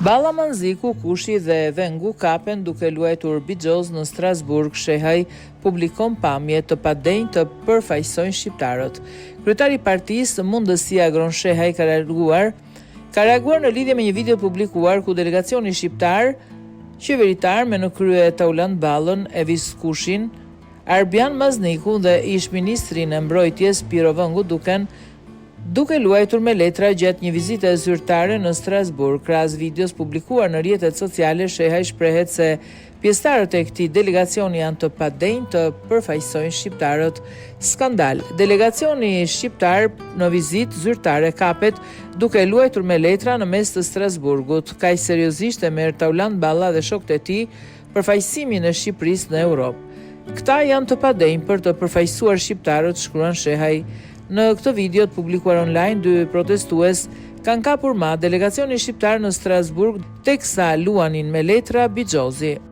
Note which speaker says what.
Speaker 1: Balla Mazniku, Kushi dhe Vengu kapen duke luajtur bixhoz në Strasburg, Shehaj publikon pamje të padenjë të përfaqësojnë shqiptarët. Kryetari i partisë Mundësia Agron Shehaj ka reaguar ka reaguar në lidhje me një video të publikuar ku delegacioni shqiptar qeveritar me në krye Taulant Ballën, Evis Kushin, Arbjan Maznikun dhe ish-ministrin e Mbrojtjes Pirro Vengu duken duke luajtur me letra gjatë një vizite zyrtare në Strasburg. Krahas videos publikuar në rrjetet sociale, Shehaj shprehet se pjesëtarët e këtij delegacioni janë të padenjë të përfaqësojnë shqiptarët. Skandal! Delegacioni shqiptar në vizitë zyrtare kapet duke luajtur me letra në mes të Strasburgut. Kaq seriozisht e merr Taulant Balla dhe shokët e tij përfaqësimin e Shqipërisë në Europë. Këta janë të padenjë për të përfaqësuar shqiptarët, shkruan Shehaj. Në këtë video të publikuar online, dy protestues kanë kapur ma delegacionin shqiptar në Strasburg teksa luanin me letra bixhozi.